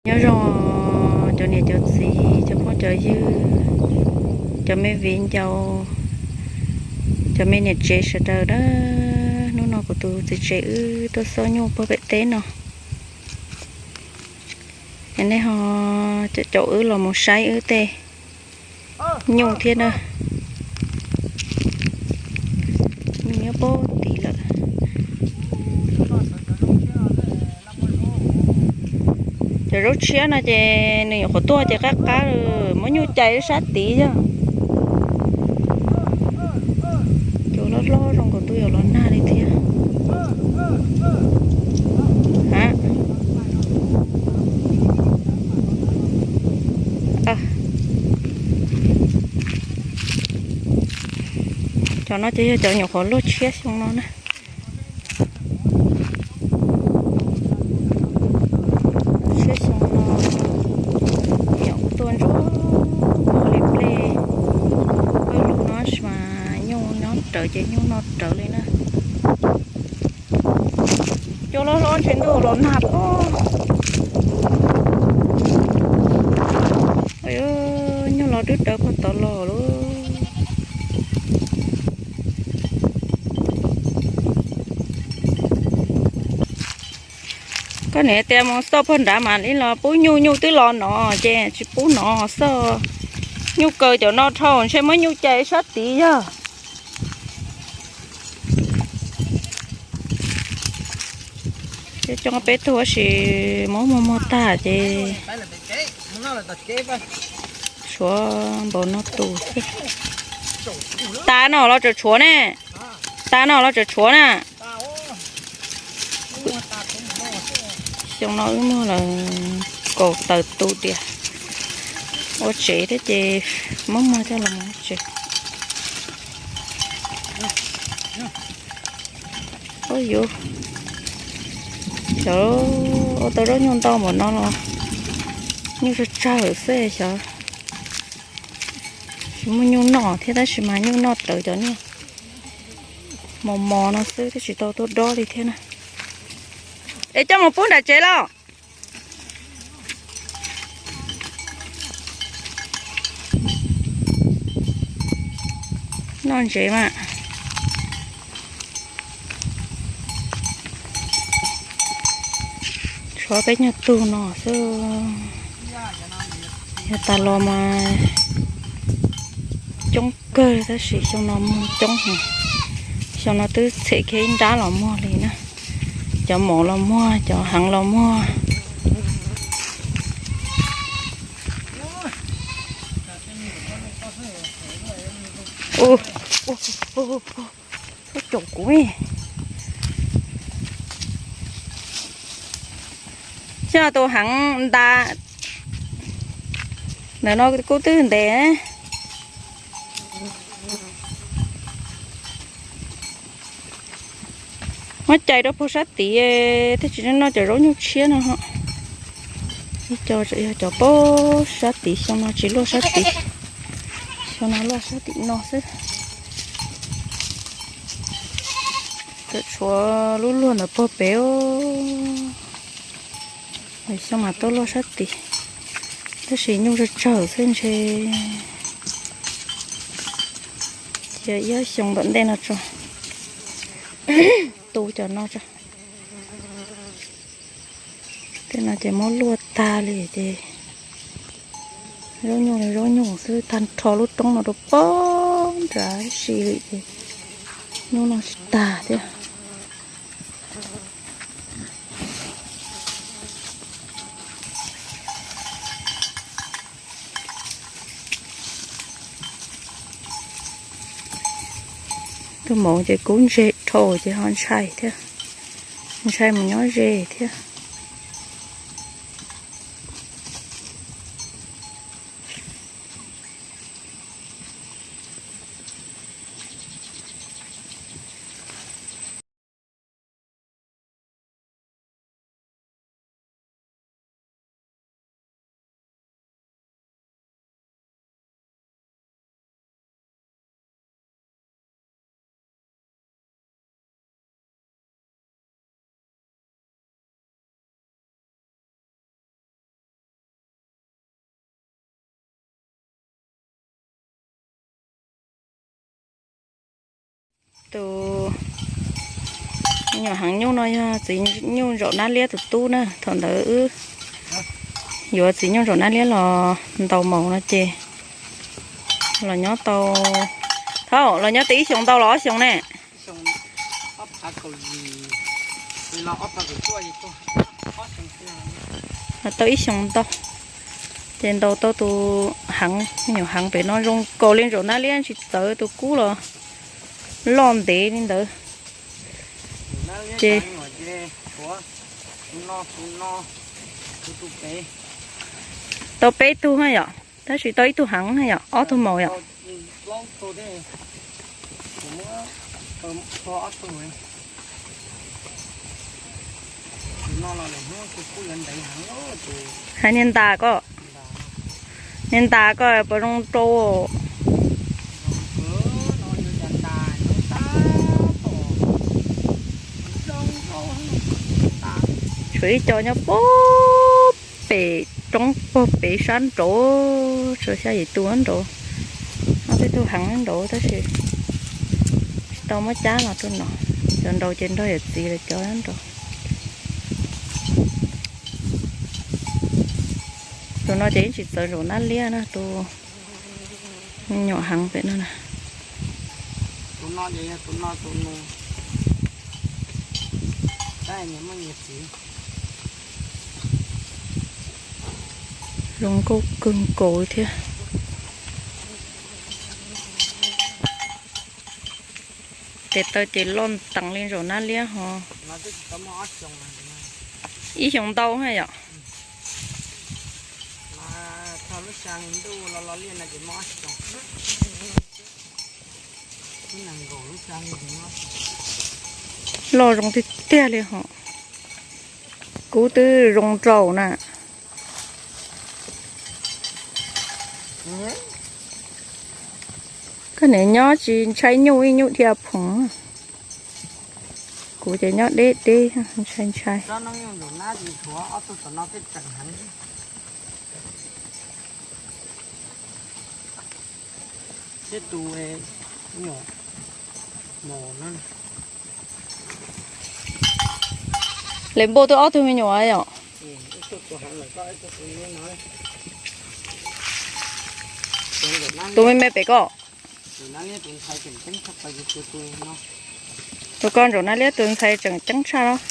Nyob zoo cov niam cov txiv, cov phooj cov ywg, cov me viv ncaus, cov me niam tsev sawv daws na. Hnub no kuv tus txiv tsev wb tuaj xauj nyuj puag pem teb no. Es nej ho caum wb los mus saib wb tej nyuj thiab na. Nyuj nyob puag tid lawm. Cov zaub tshiab no ces nws nyuam qhuav tuaj ces qab qab, muab nyuj cais sab tid yog. Cov hlob hlob zoo nkaus tuaj yuav los nag li thiab. Cov no ces yog cov nyuam qhuav luaj tshiab xyoo no na. Tshiab xyoo no nyuam qhuav tuaj ntsuag muag li nplej. Pawg lug no sis mas nyuj nyob rawv ces nyuj noj rawv li na. Cov hlob hlob ntshe ntuj los nag os. Nyuj los twb rawv puag tod los lauj. Koj niam tias mus xauj puag nrad mam li los pub nyuj, nyuj twb los no ces tsis pub no xauj. Nyuj kaw cov no dhau ntshe muab nyuj cais sab tid yog. Cov coob peb tug tab sis muab muag muag tag ces tshuav npaum no tus xwb. Tas no los tseem tshuav ne, tas no los tseem tshuav na. Xyoo no wb muag lawm kaum tawm tus diam. Ua tsev thiab ces muab muag coj los mus ua tsev. Ua yuav, xyov ua tau zaub nyuj ntau npaum no los nyuj tsawg tsawg xwb xyov. Tsis muaj nyuj noj thiab tab sis mas nyuj noj rawv cov niag mos mos no xwb twb tsis tau tuaj dob li thiab na. Es coj mus pub nram tsev lauj. Noj ntsev mas. Tshuav peb nyuag tug no xwb. Yog tas los mas coob kawg tab sis xyoo no muag coob heev. Xyoo no twb txhem kiag ib nrab los muag li na. Cov maum los muag, cov heev los muag. Ub, ub, ub, ub, txhob caum kuv. Xyov tus heev ntas ntawm no kuj twb ntev. Muab cais rau puag sab tid, thiaj tsis noj cov zaub nyuj tshiab no. Ib co yog cov puag sab tid, xyoo no tsis luaj sab tid, xyoo no luaj sab tim no xwb. Tseem tshuav lub luag ntawd puag pem. Xyoo mas tuaj luaj sab tid, tab sis nyuj tsawg tsawg xwb ntshe. Cia ib xyoo tom ntej no tso, tu cov no tso. Tej no ces muab luaj tag li ces zaub nyuj li zaub nyuj xwb, tag nrho lub roob no rau pem nrad si li ces nyuj noj tsis tag thiab. Tus maum ces kub ntseg dhau ces ho ntshai thiab, ntshai mus nyob ze thiab. Tus me nyuam heev nyuj no yog txiv nyuj Ntsaum Nab Liab tus tub na. Thaum ntawd wb yuav txiv nyuj Ntsaum Nab Liab los ntaus maum no ces los nyob tau, thaum los nyob tau ib xyoos ntau los ob xyoos ne. Los tau ib xyoos ntau, ces ntaus tau tus heev, me nyuam heev pem no zoo nkaus li Ntsaum Nab Liab tsis txawv, tus kub los loj ntev li ntawd. Ces tau peb tug na yom, tab sis tau ib tug heev na yom, ob tug maum yom. Hais niag ntas koj, niag ntas koj puas zoo rau? Tshuav ib co nyob puag pem roob puag pem sab nraud, tshuav xya yim tus nraud. Ob peb tug heev nraud tab sis tsis tau muab cab los rau no. Cov nraud ces nrog yawm txiv lawv cov nraud. Tus no ces yeej tsis txawv Ntsaum Nab Liab na, tus me nyuam heev pem no na. Zoo nkauj kawg nkaus thiab. Tes taw ces loj ntees li Ntsaum Nab Liab ho. Ib xyoos ntau na yom. Loj zoo tiag tiag li ho. Kub twb zoo rau na. Koj niam nyob tsis ntshai nyuj ib nyuj dhia phoom. Kuv ces nyob deb deb ntshai ntshai. Lawv npau tau ob tug me nyuam yom. Tus me me pem koj. Tus koj Ntsaum Nab Liab tus ntxhais tseem ceeb tshaj los.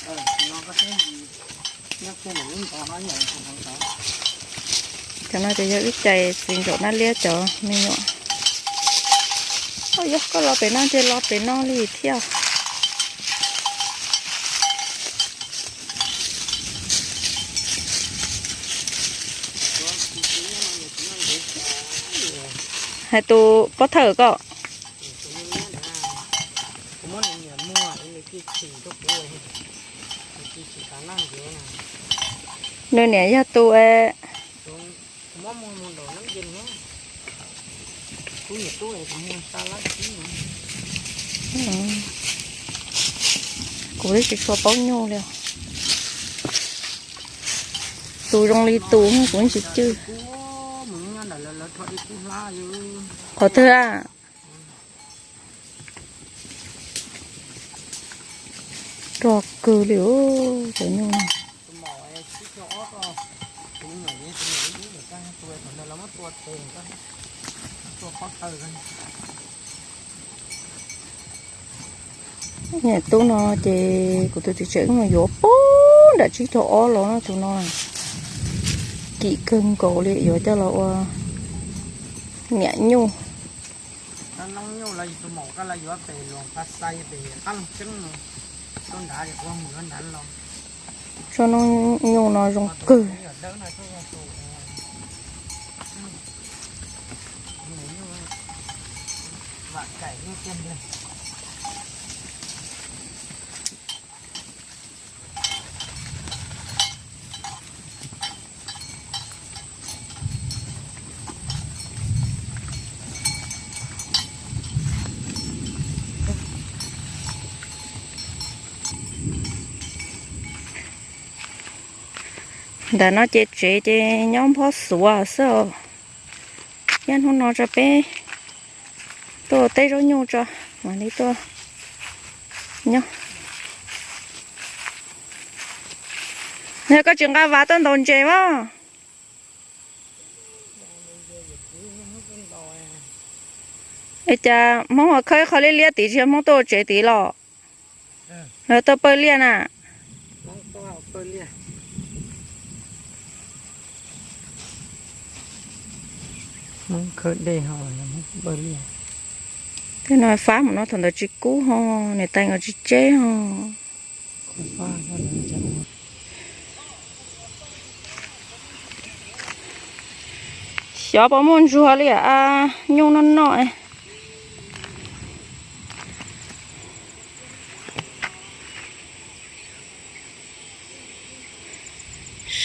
Cov no ces yog wb cais txiv Ntsaum Nab Liab cov me nyuam. Yog koj los pem no ces los pem no li thiab. Hais tus pov thawj koj. Nws niam yog tus Kuv twb tsis tshua paub nyuj li. Tus zoo li tus kuv tsis cwj. Qhov twg a? Rog kawg li cov nyuj. Niam tub no ces kuv tus txiv tsev mus yuav puag nram tsib caug ob los no, tus no kim kawg nkaus li, yuav coj los ua niam nyuj. Tsob noob nyuj no zoo kawg. Ntawm no ces tsev ces nyob nphob xuav xwb os. Yog hnub no tso peb tuaj teb zaub nyuj tso, mam li tuaj Nyob, yog koj tsis nqa vas tuaj ntaus ntses mas. Es cas Hmoob ho khawb ib qho liab liab tid, tsis yog Hmoob tuaj ua tsev tid los? Lawv tuaj pawg liaj na. Tej no fab mus no thaum ntawd tsis kub ho, niam tais nkawd tsis tseb ho. Xyov puas muaj ntsuag li a, nyuj noj noj.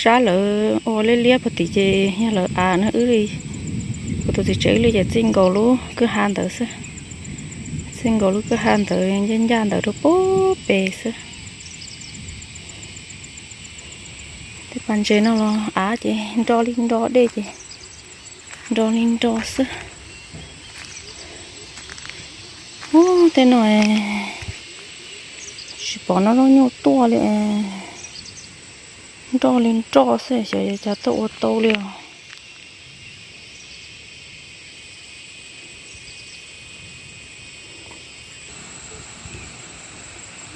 Sab lawv ua liab liab puag tim ces yog lawv av na, wb li kuv tus txiv tsev wb li ces txij nkaus lub kwj ha ntawd xwb. Txij nkaus lub kwj ha ntawd ncaj ncaj ntawd rau puag pem xwb. Tej pas ntses no los av ces nro li nro, dej ces nro li nro xwb. Ub, tej no tsis pom no lub nyuj tuaj li, nroj li nroj xwb, xyov yuav cas tuaj ua tau li os.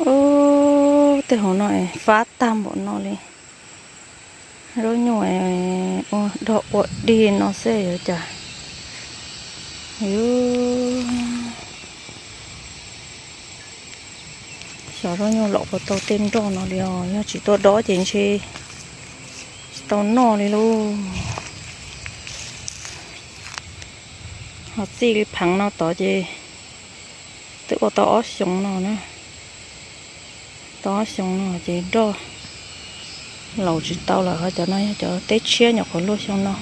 Ub, tej hauv no es fab tag npaum no li. Lub nyuj ua dog ua dig no xwb yuav cas. Xyov lub nyuj los puas tau tej nroj no li os, yog tsis tuaj dob ces ntshe tsis tau noj li lauj. Ho txij li pheev no tod ces twb ua tau ob xyoos no na. Tau ob xyoos no ces nroj laus tsis tau lawm, ho cov no yog cov teb tshiab nyuam qhuav luaj xyoo no.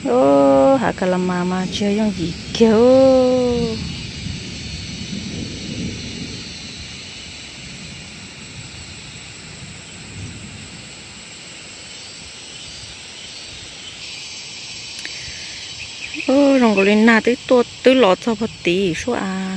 Ub, hav ka la mas mas tsis yog yooj yim kiag. Ub, zoo nkaus li nag twb tuaj twb los txog puag tid sub av.